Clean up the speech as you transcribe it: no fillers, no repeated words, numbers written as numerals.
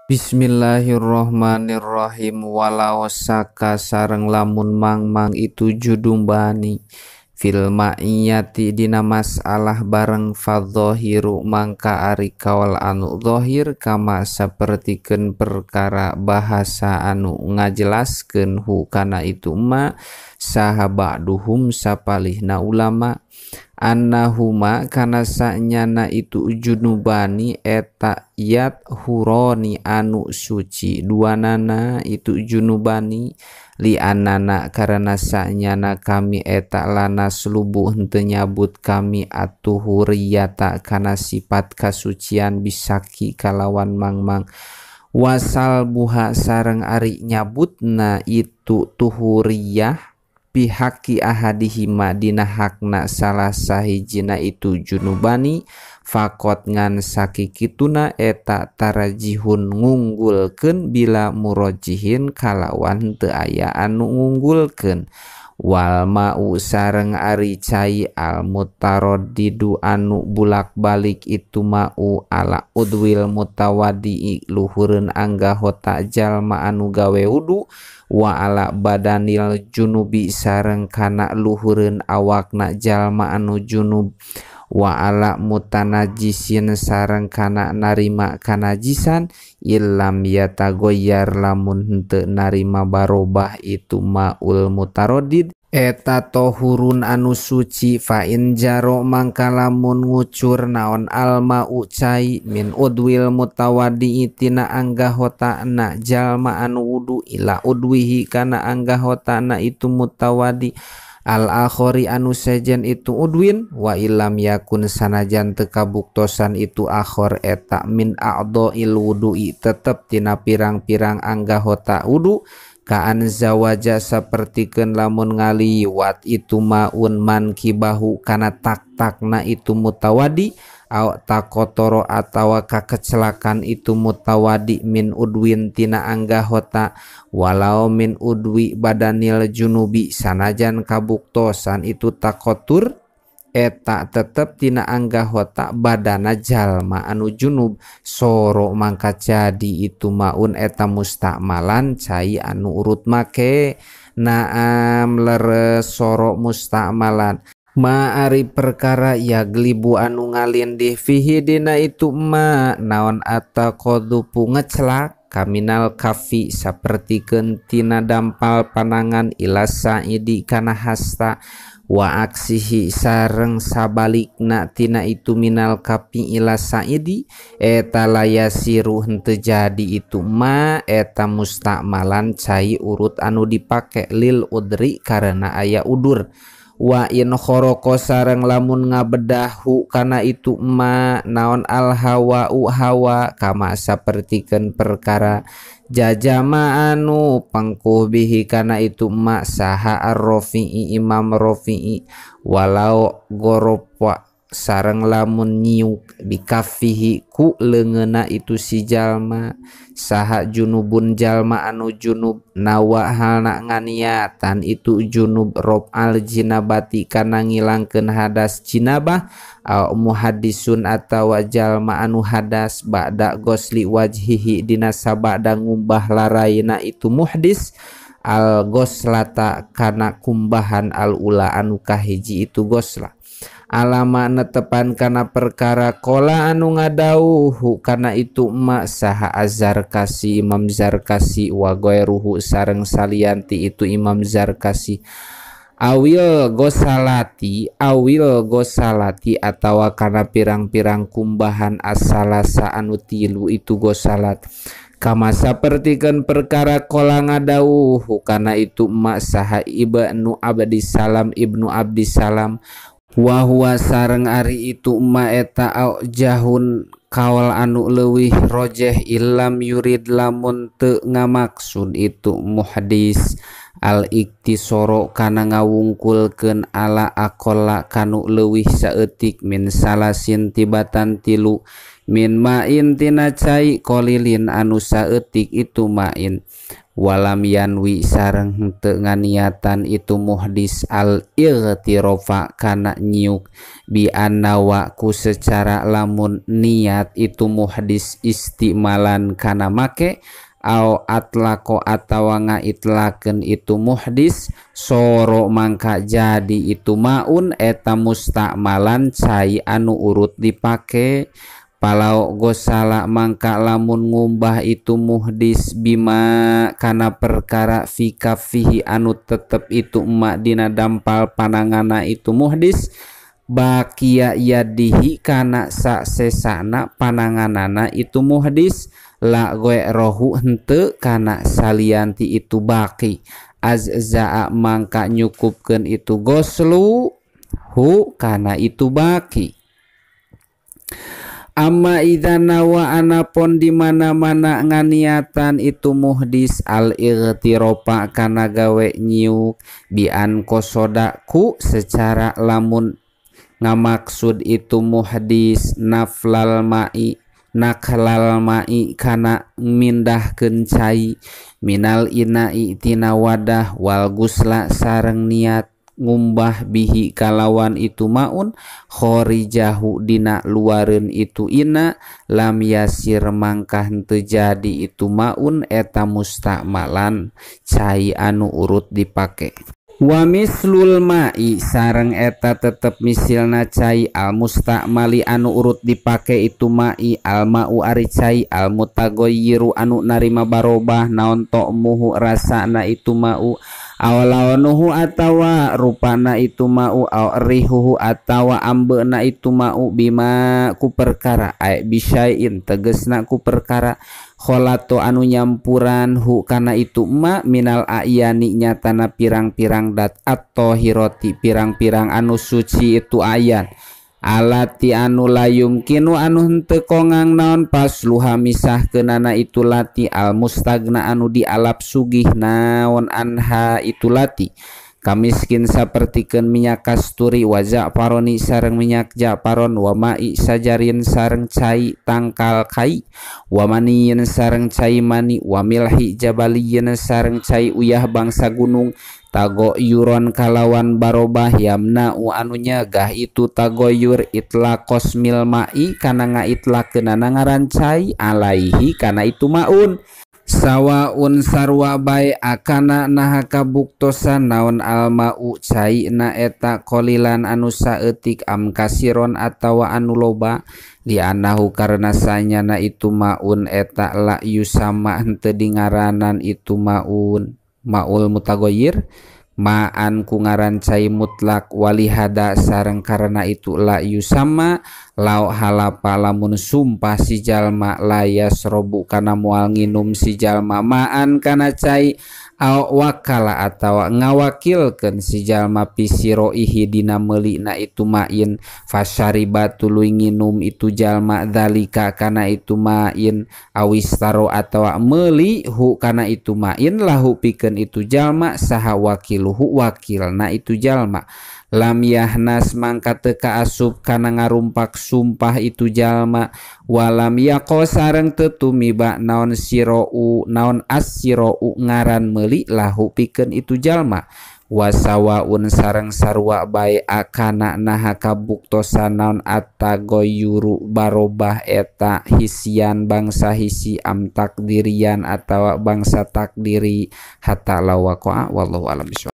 Bismillahirrohmanirrohim. Walau saka sareng lamun mangmang itu judumbani fil ma'iyati dina masalah bareng fadzahiru mangka ari kaul anu zahir kama sapertikeun perkara bahasa anu ngajelaskeun hu kana itu ma saha ba'duhum sapalihna ulama annahuma kana sanyana itu junubani eta yat huroni anu suci duanana itu junubani li anana karena sanyana kami eta lana selubuh henteu nyabut kami atuhuriyata kana sifat kasucian bisaki kalawan mangmang wasal buha sareng ari nyabutna itu tuhuriyah pihaki ahadihima dina hakna salah sahijina itu junubani fakot ngan sakikituna eta tarajihun ngunggulkeun bila murojihin kalawan teu aya anu ngunggulkeun wal ma'u sareng ari cai al mutaraddidu anu bulak-balik itu ma'u ala udwil mutawadi luhureun anggahota jalma anu gawe wudu wa ala badanil junubi sareng kana luhureun awakna jalma anu junub wa ala mutanajisin sareng kana narima kanajisan illam yatagoyyar lamun henteu narima barobah itu maul mutaradid eta tohurun anu suci fa in jaro mangka lamun ngucur naon almau cai min udwil mutawadi tina anggahotana jalma anu wudu ila udwihi kana anggahotana itu mutawadi al akhori anu sejen itu udwin wa ilam yakun sanajan teu kabuktosan itu akhor eta min a'dhail wudu'i tetep tina pirang-pirang anggahota wudu kaan zawaja sapertikeun lamun ngaliwat itu maun mankibahu kana tak-takna itu mutawadi au takotoro atawa kakecelakan itu mutawadi min udwin tina anggahota walau min udwi badanil junubi sanajan kabuktosan itu takotur eta tetep tina anggahota badana jalma anu junub soro mangka jadi itu maun eta mustakmalan cai anu urut make naam leres soro mustakmalan ma ari perkara yaglibu anu ngalindih fihi dina itu ma naon ataqadzufu ngecelak kaminal kafi sapertikeun tina dampal panangan ila saidi kana hasta wa aksihi sareng sabalikna tina itu minal kafi ila saidi eta layasiru henteu jadi itu ma eta mustakmalan cai urut anu dipake lil udri karena aya udur wa in khoroko sareng lamun ngabedahu kana itu ma naon al hawa'u hawa kama sapertikeun perkara jajama anu pangkuh bihi kana itu ma saha ar-Rafi'i Imam Rafi'i walau goropa sareng lamun nyiuk bikafihi ku leungeuna itu si jalma saha junubun jalma anu junub nawa halna nganiatan itu junub rob al jinabati kana ngilangkeun hadas jinabah au muhaddisun atawa jalma anu hadas ba'da gosli wajhihi dina sabada ngumbah laraina itu muhdis al goslata kana kumbahan al ula anu kahiji itu gosla alama netepan kana perkara kola anu ngadauhu kana itu ma saha Azarkasi Imam Zarkasi wa ghairuhu sareng salianti itu Imam Zarkasi awil gosalati atawa kana pirang-pirang kumbahan asalasa anu tilu itu gosalat kama sapertikeun perkara kola ngadauhu kana itu ma saha Ibnu Abdisalam Ibnu Abdisalam wa huwa sareng ari itu ma eta au jahun kaul anu leuwih rojeh illam yurid lamun teu ngamaksud itu muhdis al iktisoro kana ngawungkulkeun ala aqalla kanu leuwih saeutik min salasin tibatan tilu min ma'in tina cai qalilin anu saeutik itu ma'in Walam yanwi sareng henteu nganiatan itu muhdis al igtirofa kana nyiuk bi annawa ku secara lamun niat itu muhdis istimalan kana make au atlaqo atawa ngaitlakeun itu muhdis soro mangka jadi itu maun eta mustakmalan cai anu urut dipake. Palau gosala mangka lamun ngumbah itu muhdis bima kana perkara fika fihi anu tetep itu emak dina dampal panangana itu muhdis bakia yadihi kana saksesana pananganana itu muhdis la rohu henteu kana salianti itu baki azza'a mangka nyukupkeun itu goslu hu kana itu baki. Amma idza nawa anapun di mana-mana nganiatan itu muhdis al igtirofa kana gawe nyiuk bian kosodaku secara lamun ngamaksud itu muhdis naflal ma'i naklal ma'i kana mindahkeun cai minal ina'i tina wadah wal gusla sareng niat ngumbah bihi kalawan itu maun khorijahu dina luareun itu ina lam yasir mangkah henteu jadi itu maun eta mustakmalan cai anu urut dipake. Wa mislul ma'i sareng eta tetep misilna cai al mustakmali anu urut dipake itu ma'i al ma'u ari cai al mutagoyiru anu narima barobah naon to'muhu rasana itu ma'u awlawanuhu atawa rupana itu ma'u aw rihuhu atawa ambeuna itu ma'u bima ku perkara ay bisyai'in tegesna ku perkara kholato anu nyampuran hu kana itu ma minal ayani nyatana pirang-pirang dat atau hiroti pirang-pirang anu suci itu ayan alati anu layum kinu anu henteu kongang naon pasluha misahkeunana itu lati al mustagna anu dialap sugih naon anha itu lati kamiskin sapertikeun minyak kasturi wa ja'faroni sareng minyak ja'faron wa ma'i sajarin sareng cai tangkal kai wa maniyin sareng cai mani wa milhi jabaliyin sareng cai uyah bangsa gunung tagoyuron kalawan barobah yamna'u anu nyegah itu tagoyur itlaqos mil ma'i kana ngaitlakeunana ngaran cai alaihi kana itu maun. Sawaun sarwa bae akana naha kabuktosan naon almau cai na eta qolilan anu saeutik am kasiron atawa anu loba li anahu karena sanyana itu maun eta la yusama henteu dingaranan itu maun maul mutagoyir ma'an ku ngaran cai mutlak walihada sareng karena itu la yusama lau halapa lamun sumpah si jalma layas robu kana moal nginum si jalma ma'an kana cai aw wakala atawa ngawakilkeun si jalma pisiroihi dina meulina itu ma'in fasyariba tuluy nginum itu jalma dzalika kana itu ma'in awistaro atawa meuli hu kana itu ma'in lahu pikeun itu jalma saha wakiluhu wakilna itu jalma lam yahnas mangka teu kaasup kana ngarumpak sumpah itu jalma walam yaqo sareng teu tumiba naon sirau naon assirau ngaran meuli lahu pikeun itu jalma wasawaun sareng sarua bae akana naha kabuktosan naon atagoyuru barobah eta hisian bangsa hisi am takdirian atawa bangsa takdiri hatta lawaqa'a wallahu a'lam bishawab.